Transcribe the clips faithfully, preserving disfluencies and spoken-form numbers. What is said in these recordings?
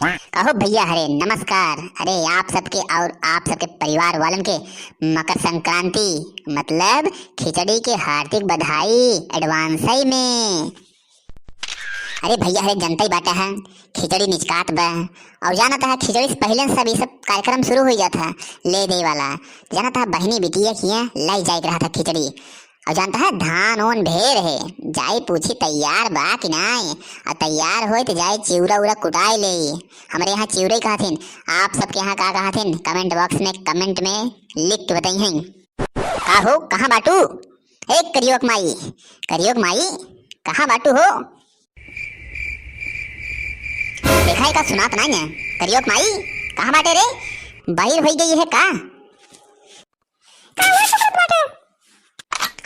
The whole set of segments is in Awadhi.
कहो भैया हरे, नमस्कार। अरे आप सबके और आप सबके परिवार वालन के मकर संक्रांति मतलब खिचड़ी के हार्दिक बधाई advance में। अरे भैया हरे, जनता ही बाटा है, खिचड़ी निचकात बा। और जानत है, खिचड़ी से पहले सब ये सब कार्यक्रम शुरू हो जात है, ले दे वाला। जानत है, बहिनी बिटिया किया लाई जाए के रहा था खिचड़ी। और जानत है, धान ओन ढेर है, जाए पूछी तैयार बा कि नाई, और तैयार होए तो जाए चिउरा उरा कुटाए ले। हमरे यहाँ चिउरे कहथिन, आप सबके यहाँ का कहथिन, comment box में comment में लिख के बताई हैं। का हो, कहाँ बाटू? ए करियोक माई, करियोक माई, कहाँ बाटू हो? देखा है का सुनात नाई है? करियोक माई, कहाँ बाटे रे? बाहिर होई गई है का? का हुआ चुकरत बाटे?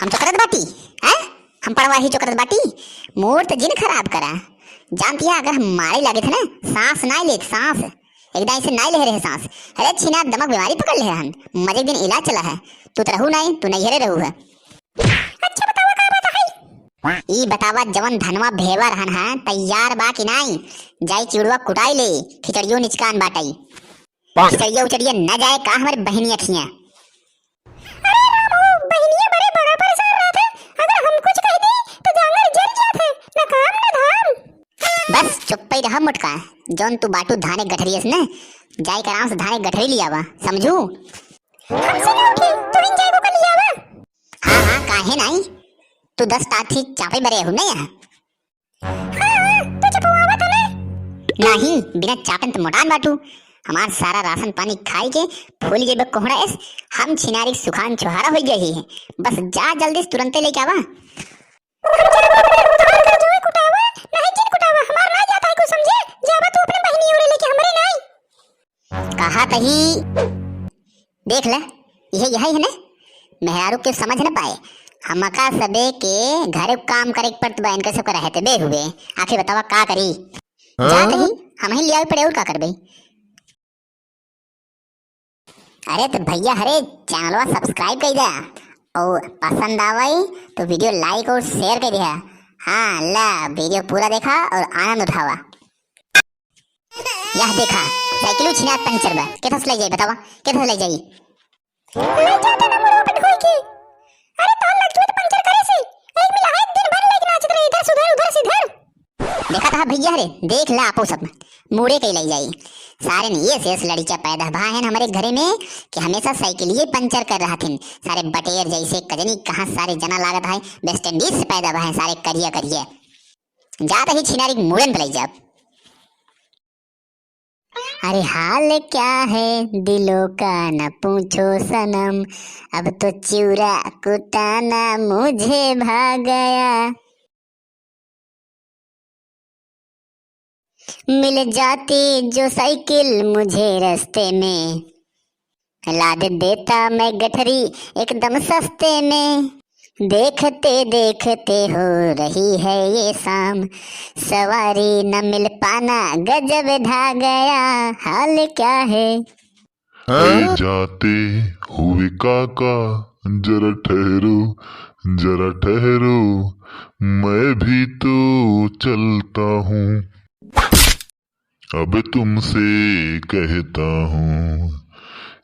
हम चुकरत बाटी? हैं? हम पड़वा ही चुकरत बाटी? मूड तो जिन खराब करा। जानती है अगर हम मारे लागे थे ना, सांस नाई लेत, सांस। एकदम ऐसे नाई ले रहे सांस। अरे छिनार दमक बीमारी पकड़ ले हन। मजे दिन इलाज चला है। तू तो रहू नाई, तू नैहरे रहू है। अच्छा बतावा का बात है? ई बतावा जवन धनवा भेवर हन है, तैयार बा कि नाई? जाई चिउरवा कुटाई ले, खिचड़ियो निचकान बाटई। खिचड़िया उचड़िया न जाए का हमरे बहिनी अखियाँ? अरे राम हो, बहिनिया बड़े बड़ा परेशान रहत है, अगर हम कुछ कह दी तो जांगर जल जात है, न काम न धाम। बस चुप्पे रहा मोटका, जौन तू बाटू धाने गठरियस न, जाए के आराम से धाने गठरी लियावा, समझू? हमसे ना उठी, तू ही जाइबो का लियावा। हाँ हाँ, काहे नाई, तू दस टाठी चापे बरे हू न यहाँ। हाँ, हाँ, तू चपवावत हले। नाही, बिना चापन त मोटान बाटू। हमार सारा राशन पानी खाई के फूल जेबे कोहड़ा एस, हम छिनारी सुखान छोहारा होई गई है। बस जा जल्दी से तुरंते लेके आवा। हम जाबो अपने उधार का जोए कुटावा, नहीं जिन कुटावा, हमार ना जाता है कुछ समझे। जावा तू अपने बहिनी ओरे लेके हमरे नाई। कहा तही देख ले, यह, यही है ना, मेहरारू के समझ न पाए। हमका सबे के घरे काम करे के पड़त बा, इनके सबके रहते बे हुए। आखिर बतावा का करी? हाँ? जात ही, हम ही लियावे पड़े और का करबे? अरे तो भैया हरे channelवा subscribe कर दे और पसंद आवई तो video like और share कर दे। हाँ ला video पूरा देखा और आनंद उठावा। यह देखा, साइकिल छिनार पंचर बा। केथस ले जाई बतावा, केथस ले जाई? ले जाते ना मुड़वा पे ढोई के। अरे तोहर लड़की तो पंचर करे से। एक मिला है दिन भर लेके नाचत रहे, इधर से उधर, उधर से इधर। देखा था भैया रे, देख ला आपो सब। मुड़े के ले जाई। सारे ने ये शेष लड़कियां पैदा भा हैं हमारे घरे में कि हमेशा साइकिल ये पंचर कर रहा थिन। सारे बटेर जैसे कजनी कहाँ सारे जना लागत है, West Indies से पैदा भा हैं सारे करिया करिया। जात ही छिनारी के मुड़न पे ले जाब। अरे हाल क्या है दिलों का न पूछो सनम, अब तो चिउरा कुटाना मुझे भा गया। मिल जाती जो साइकिल मुझे रास्ते में, लाद देता मैं गठरी एकदम सस्ते में। देखते देखते हो रही है ये शाम, सवारी न मिल पाना गजब ढा गया। हाल क्या है? ए जाते हुए काका, जरा ठहरो, जरा ठहरो, मैं भी तो चलता हूँ। अब तुमसे कहता हूँ,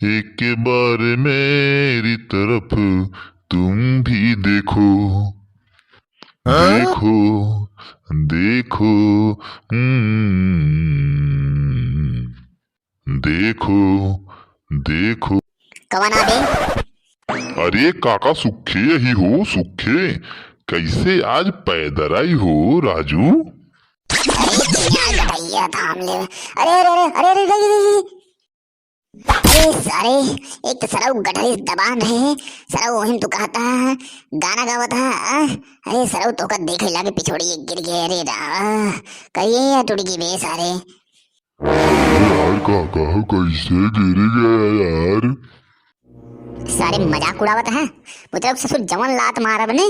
एक बार मेरी तरफ तुम भी देखो। हाँ? देखो, देखो, हम्म, देखो, देखो। कवन आ बे? अरे काका सुखे यही हो, सुखे। कैसे आज पैदल आई हो राजू? अरे, चिनार गठरिया थाम ले। अरे, अरे, अरे, अरे, अरे, अरे, अरे, अरे, अरे, सारे, एक तो सरऊ गठरी दबान है, सरऊ ओहिम तू कहता है, गाना गावत है, आ? अरे, सरऊ तोका देखे लागे पिछोड़ी गिर गए, अरे राम, कहिए या टूट गई बे सारे। यार काका कैसे गिर गया यार? सारे मजाक उड़ावत है। बुतरऊ ससुर जवन लात मारब ने,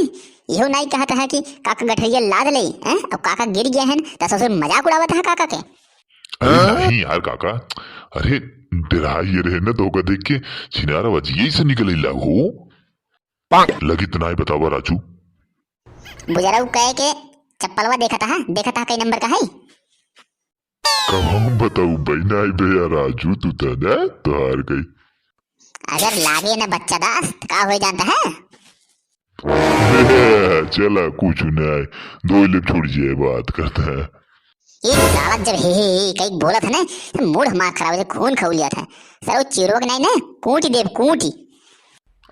इहो नाई कहत है कि काका गठरिया लाद ले, हैं? अब काका गिर गया है, त ससुर मजाक उड़ावत है काका के। अरे हाँ? नहीं यार काका, अरे डराइए रहे न तो ओका देख के छिनारा वजिए से निकल लागो। लगी त नाई बतावा राजू। बुजरऊ कहे के चप्पलवा देखत है, देखत है कई नंबर का है। कब हम बताऊ बहिना है बे यार राजू, तू तो ना तोहार गई। अगर लागे ना बच्चा दास, त का हो जाता है? बे, चला, कुछ नहीं, धोई ले, छोड़ जे बात करता है। ये साला जब हे, हे, हे कई बोलत है ना, तो मूड हमार खराब हो जाए, खून खौल जात है। सर, वो चिउरवा के नहीं ना, कूटी देब, कूटी।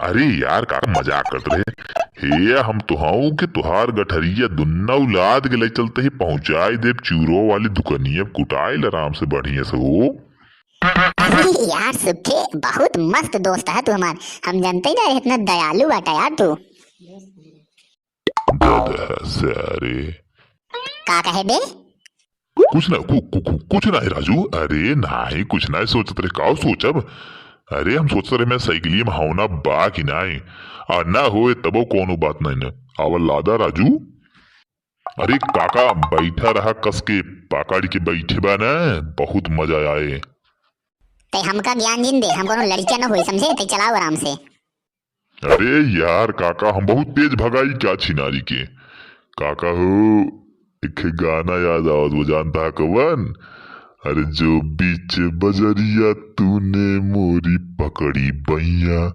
अरे यार, का मजाक करत रहे? हे, हम तोहाऊ के तोहार गठरिया दुन्ना उलाद के ले चलते ही पहुंचाई देब चिउरवा वाली दुकनिया, कुटाई ले आराम से बढ़िया से हो। अरे यार सुखे, बहुत मस्त दोस्त है तू हमार, हम जानते ही ना रहे इतना दयालु बाटा यार तू। दादा सारे। का कहे बे? कुछ ना, कु-, कु-, कु-, कुछ ना है राजू। अरे नाही, कुछ ना सोचत रहे, का सोचब? अरे हम सोचत रहे मैं साइकिलिया में हौना बा कि नाही, आ ना होए तबो कोनो बात नहीं ना। आवा लादा राजू। अरे काका बैठा रहा कस के, पकड़ के बैठे बा ना, बहुत मजा आए। ते हमका ज्ञान जिन दे, हम कोनो लड़किया न होई समझे, ते चलाओ आराम से। अरे यार काका, हम बहुत तेज भगाई का छिनारी के। काका हो, एक गाना याद आवत, वो जानता है कवन? अरे जो बीच बजरिया तूने मोरी पकड़ी बइया,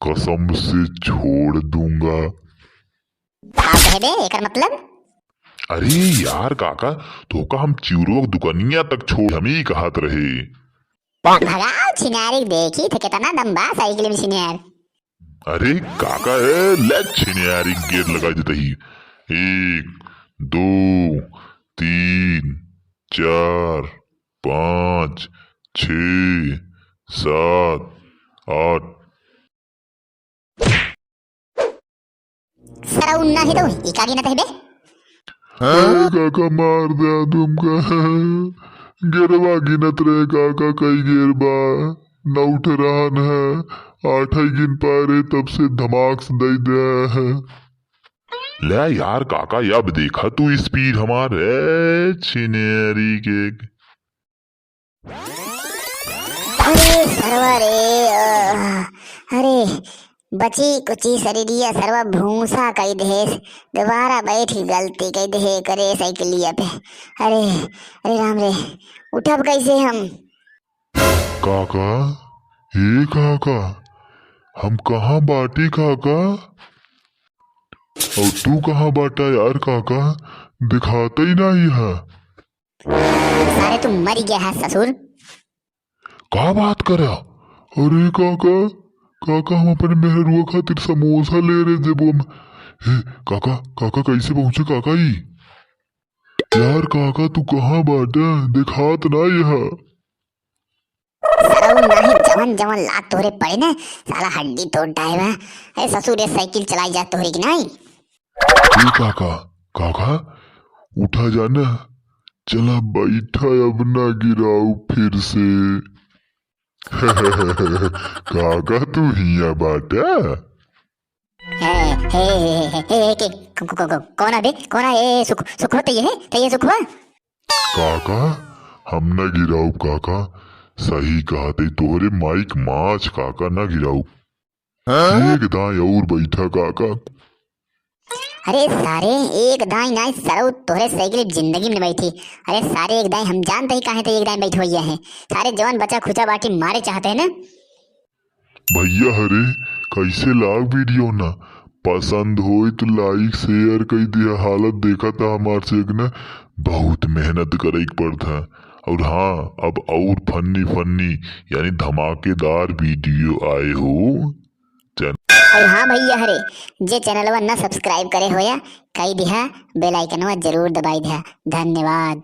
कसम से छोड़ दूंगा। का कहे बे, एकर मतलब? अरे यार काका, तोका हम चिउरवा के दुकनिया तक छोड़, हम ही कहत रहे। भगाओ छिनारी, देखी थे कितना दम बा साइकिल में छिनार। अरे काका, ए, ले छिनारी गेट लगा देता ही। एक, दो, तीन, चार, पाँच, छः, सात, आठ। सरऊ नाही तो ई का गिनत है बे? अरे काका, मार दे तुमका। गेरवा गिनत रहे काका, कई गेर बा, नौ ठे रहन है, आठ ही गिन पा रहे, तब से धमाक से दई दे है। ले यार काका, अब देखा तू स्पीड हमार, ए छिनेरी के। अरे सरवा रे, अ, अरे बची कुची शरीरिया सरवा भूसा कई देस, दोबारा बैठ के गलती कई दे करे साइकिलिया पे। अरे, अरे राम रे, उठब कैसे हम? काका, हे काका, हम कहाँ बाटी काका? और तू कहाँ बाटा यार काका? दिखाता ही नहीं है। सारे तू मर गया है ससुर। का बात करा? अरे काका, काका हम अपने मेहरुआ खातिर समोसा ले रहे जेबुआ में। हे काका, काका कैसे पहुँचे काका ई? यार काका तू कहाँ बाटा? दिखात ना यहाँ। सरऊ नाही जवन जवन लात तोहरे पड़े ना, साला हड्डी तोड़ डाए बा। ए ससुर, ए साइकिल चलाई जा तोहरे की नाही? ए काका, काका, उठा जाना, चला बैठा, अब ना गिराऊ फिर से। काका तू हिया बाटा? हे, हे, हे, के, को, को, को, को, कौन है बे? कौन है? ए, सुख, सुखवा तैये है? तैये सुखवा? काका, हम ना गिराउब काका, सही कहत है तोहरे माइक माछ काका, ना गिराउब। हाँ? एक दाईं और बैठा काका। अरे सारे, एक दाईं नाई सरऊ तोहरे साइकिल जिंदगी में बैठी। अरे सारे, एक दाईं हम जानते ही काहे तो एक दाईं बैठवैया है। सारे जवान बचा खुचा बाटी मारे चाहते हैं ना। भैया हरे, कैसे लाग वीडियो ना? पसंद होई तो like share कई दिया। हालत देखा था हमार से एक ना, बहुत मेहनत करे के पड़त है। और हाँ, अब और funny funny यानी धमाकेदार वीडियो आए हो। और हाँ भैया हरे, जे चैनलवा ना subscribe करे होया, कई दिहा bell आइकनवा जरूर दबाई दिहा। धन्यवाद।